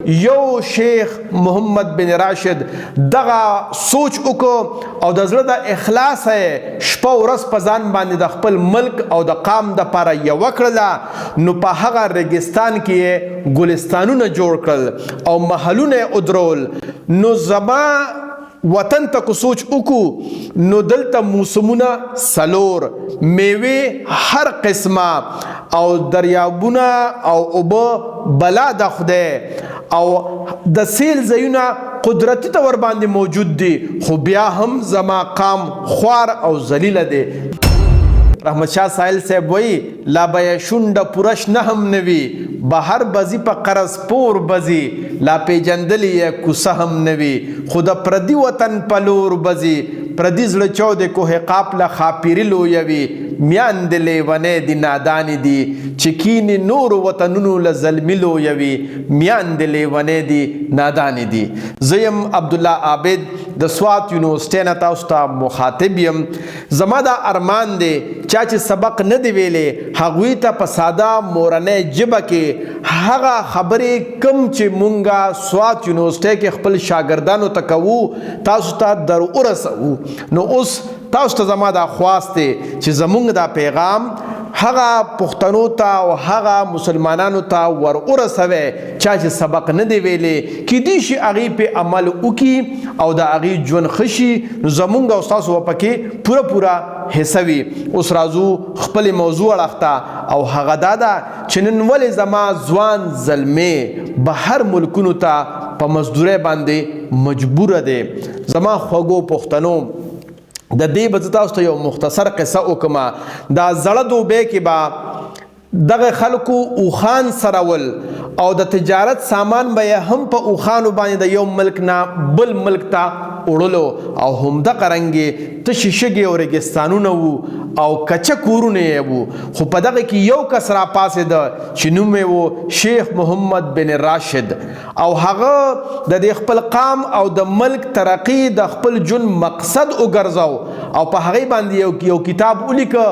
یو شیخ محمد بن راشد دغه سوچ وکړو او د زړه د اخلاص شپه ورځ په ځان باندې د خپل ملک او د قام د پاره یو کړله، نو په هغه ریګستان کې یې ګلستانونه جوړ کړل او محلونه یې ودرول. نو زما وطن ته کو سوچ وکړو، نو دلته موسمونه سلور، میوې هر قسمه او دریابونه او اوبه بلا د خدای او د سیل ځایونه قدرتي تور باندې موجود دي، خو بیا هم زما قام خوار او ذلیل دی. رحمت شاه ساحل صاحب وایي، لا به یې شونډه پوره شنه هم نه وي، بهر به ځي په قرض پور به ځي، لا پېژندلې یې کوڅه هم نه وي، خو د پردي وطن په لور به ځي. پردي زړه چاو د کوه قاف له ښاپېري لویوي، میاندې لیونی دي نادانې دي، چې کینې نورو وطنونو له زلمي لویوي، میاندې لیونی دي نادانې دي. زه یم عبدالله عابد، د سوات یونیورسټۍ نه تاسو ته مخاطب یم. زما دا ارمان دی، چا چې سبق نه دی ویلی هغوی ته په ساده مورنۍ ژبه کې هغه خبرې کوم چې مونږه سوات یونیورسټۍ کې خپل شاګردانو ته کوو، تاسو ته در ورسوو. نو اوس تاسو ته زما دا خواست دی چې زمونږ دا پیغام هغه پښتنو ته او هغه مسلمانانو ته ور ورسوي چا چې سبق نه دی ویلی. کیدی شي هغې پې عمل وکړي او د هغې ژوند ښه شي، نو زمونږ او ستاسو به پکې پوره پوره حصه وي. اوس راځو خپلې موضوع اړخ ته، او هغه دا ده چې نن ولې زما ځوان زلمی بهر ملکونو ته په مزدورۍ باندې مجبوره دی؟ زما خوږو پښتنو، د دې به زه تاسو ته یو مختصر قصه وکړم. دا زړه دوبۍ کې به دغه خلکو اوښان سرول او د تجارت سامان به یې هم په اوښانو باندې د یو ملک نه بل ملک ته وړلو، او همدغه رنګې تشې شګې او ریګستانونه وو او کچه کورونه یې وو. خو په دغه کې یو کس را پاڅېده چې نوم یې و شیخ محمد بن راشد، او هغه د دې خپل قام او د ملک ترقي د خپل ژوند مقصد وګرځاو، او په هغې باندې یو کتاب ولیکه،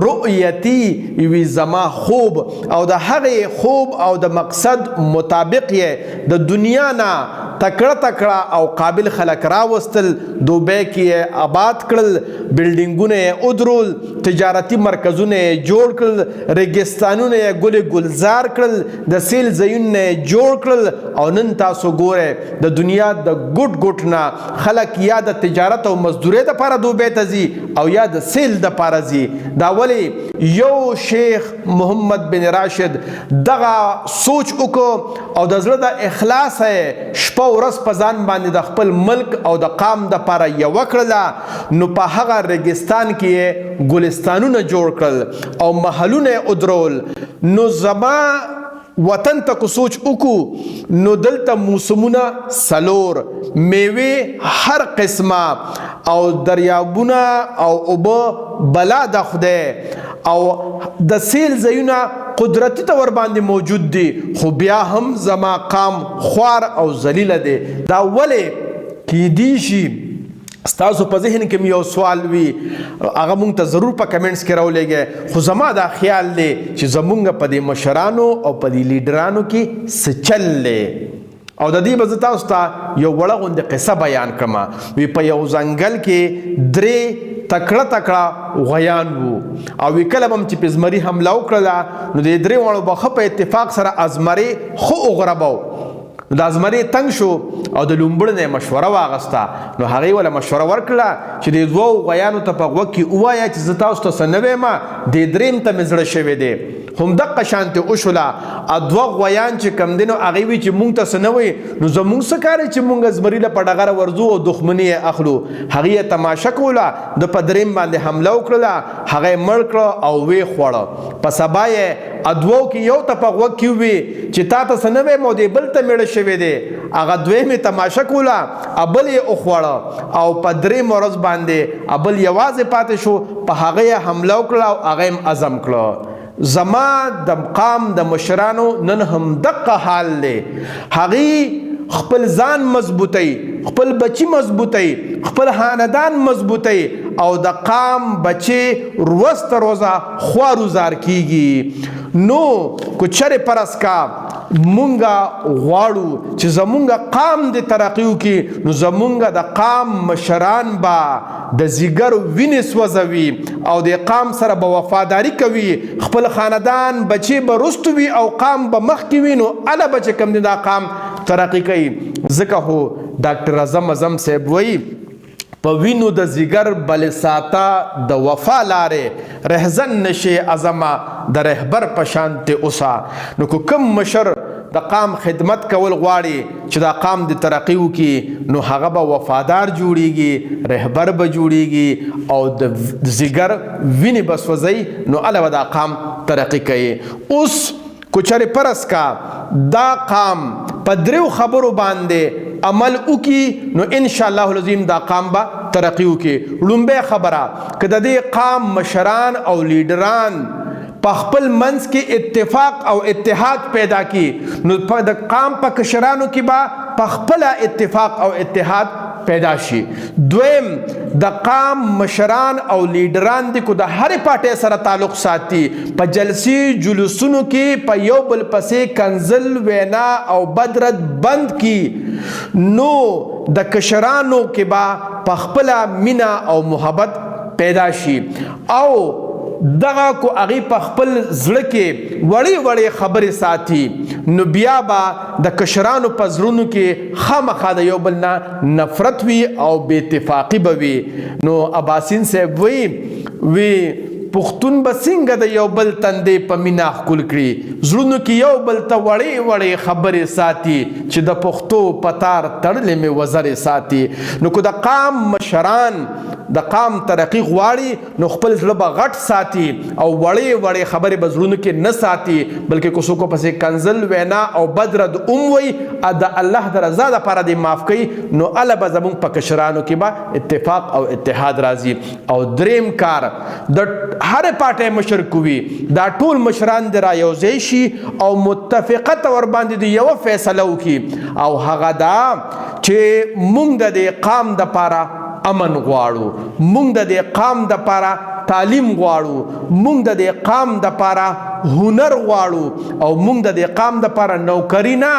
رؤیتی وی زما خوب، او د هغې خوب او د مقصد مطابق یې د دنیا نه تکړه تکړه او قابل خلک راوستل، دوبۍ کې یې آباد کړل، بلډینګونه یې ودرول، تجارتي مرکزونه یې جوړ کړل، ریګستانونه یې ګل ګلزار کړل، د سیل ځایونه یې جوړ کړل. او نن تاسو ګورئ، د دنیا د ګوټ ګوټ نه خلک یا د تجارت او مزدورۍ دپاره دوبۍ ته ځي او یا د سیل دپاره ځي. دا ولې؟ یو شیخ محمد بن راشد دغه سوچ وکړو او د زړه د اخلاص شپه ورځ په ځان باندې د خپل ملک او د قام د پاره یو کړله، نو په هغه ریګستان کې یې ګلستانونه جوړ کړل او محلونه یې ودرول. نو زما وطن ته کو سوچ وکړو، نو دلته موسمونه سلور، میوې هر قسمه او دریابونه او اوبه بلا د خدای او د سیل ځایونه قدرتي تور باندې موجود دي، خو بیا هم زما قام خوار او ذلیل دی. دا ولې؟ کیدی شي ستاسو په ذهن کې یو سوال وي، هغه مونږ ته ضرور په کمنټس کې راولېږئ. خو زما دا خیال دی چې زمونږ په دې مشرانو او په دې لیډرانو کې څه چل دی، او د دې به زه تاسو ته یو وړه غوندې قصه بیان کړم. وی په یو ځنګل کې درې تکړه تکړه غویان وو، او وی کله به هم چې په زمري حمله وکړله، نو د درې واړو به ښه په اتفاق سره ازمرې ښه وغربو. نو د ازمرې تنګ شو او د لومبړ نه یې مشوره واغسته. نو هغې وله مشوره ورکړله چې د دوو غویانو ته په غوږ کې ووایه چې زه تاسو ته څه نه وایم، دې دریم ته مې زړه شوی دی. هم دقه شانتې وشوله. دوه غویان چې کم دی، نو هغې وی چې مونږ ته څه نه وایي، نو زمونږ څه کار چې مونږ زمري له په ډغره ورځو او دښمني یې اخلو؟ هغې یې تماشه کوله، د په دریم باندې حمله وکړله، هغه یې مړ کړه او ویې خوړه. په سبا یې دوو کې یو ته په غوږ کې ووی چې تا ته څه نه وایم او دې بل ته مړه شوی دی. هغه دویم یې تماشه کوله، بل یې وخوړه، او په دریم ورځ باندې بل یوازې پاتې شو، په هغه یې حمله وکړه او هغه یې هضم کړه. زما د قام د مشرانو نن هم دقه حال دی. هغې خپل ځان مضبوطی، خپل بچی مضبوطی، خپل خاندان مضبوطی، او د قام بچی روز تر روزه خوار زار کیږي. نو کو چرې پرس کا مونږه غواړو چې زمونږ قام د ترقي وکړي، نو زمونږ د قام مشران به د ځیګر وینې سوځوي او د قام سره به وفاداری کوي، خپل خاندان بچي به رستو وي او قام به مخکې وي، نو اله به چې کوم دی دا قام ترقي کوي. ځکه خو ډاکټر اعظم اعظم صاحب وایي، په وینو د ځیګر بل ساته د وفا لارې، رهزن نشي ازما د رهبر په شان ته اوسه. نو کو کم مشر د قام خدمت کول غواړي چې دا قام د ترقی وکړي، نو هغه به وفادار جوړیږي، رهبر به جوړیږي او د ځیګر وینې به سوځي، نو هله به دا قام ترقی کوي. اوس کو چرې پرس کا دا قام په دریو خبرو باندې عمل وکي، نو ان شاء الله العظیم دا قام به ترقی وکي. لومبه خبره، که د دې قام مشران او لیډران په خپل منځ کې اتفاق او اتحاد پیدا کی، نو د قام په کشرانو کې به په خپل اتفاق او اتحاد پیدا شي. دویم، د قام مشران او لیډران دي کو د هر پارټي سره تعلق ساتي، په جلسې جلوسونو کې په یو بل پسې کنزل وینا او بدرد بند کی، نو د کشرانو کې به په خپل مینا او محبت پیدا شي. او دغه کو هغه په خپل زړه کې وړې وړې خبرې ساتي، نو بیا به د کشرانو په زړونو کې خامخا د یو بل نه نفرت وي او بې اتفاقي به وي. نو اباسین صاحب وی وی، پښتون به څنګه د یو بل تندې په مینا ښکل کړي، زړونو کې یو بل ته وړې وړې خبرې ساتي، چې د پښتو پتار تړلې مې وزرې ساتي. نو کو د قام مشران د قام ترقی غواړي، نو خپل زړه به غټ ساتي او وړې وړې خبرې به زړونو کې نه ساتي، بلکې کو څوک پسې کنزل وینا او بدرد ام وي، د الله د رضا لپاره دې معاف کوي، نو اله به زمونږ په کشرانو کې به اتفاق او اتحاد راځي. او دریم کار، د هر پارټۍ مشر کوي، دا ټول مشران د را یوځای شي او متفقه تور باندې د یو فیصله وکړي، او هغه دا چې مونږ د دې قام د پاره امن غواړو، مونږ د دې قام د پاره تعلیم غواړو، مونږ د دې قام د پاره هنر غواړو، او مونږ د دې قام د پاره نوکری نه،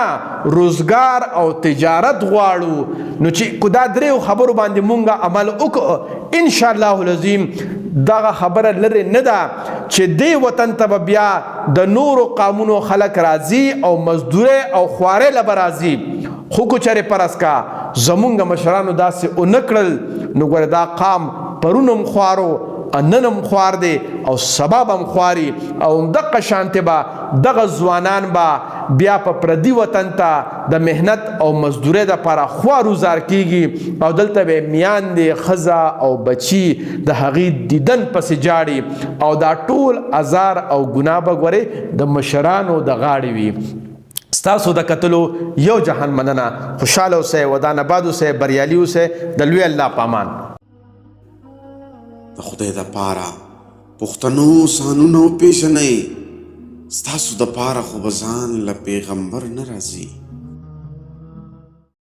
روزګار او تجارت غواړو. نو چې کو دا دریو خبرو باندې مونږ عمل وکړو، ان شاء الله العظیم دغه خبره لري نه ده چې دی وطن ته به بیا د نورو قامونو خلک راځي او مزدوري او خوارې له به راځي. خو کو چرې پرس کا زمونږ مشرانو داسې ونه کړل، نو ګوره دا قام پرون هم خوارو، نن هم خوار دی او سبا به هم خواري، او همدقه شانتې به دغه ځوانان به بیا په پردي وطن ته د محنت او مزدورۍ دپاره خوار وزار کیږي، او دلته به میاندې، ښځه او بچي د هغې دیدن پسې جاړي، او دا ټول ازار او ګناه به ګورې د مشرانو د غاړې وي. ستاسو د کتلو یو جهان مننه. خوشحاله اوسئ، ودان آباد اوسئ، بریالي اوسئ، د لوی الله په امان. د خدای د پاره پښتنو ځانونه وپېژنئ، ستاسو د پاره خو به ځان له پیغمبر نه راځي.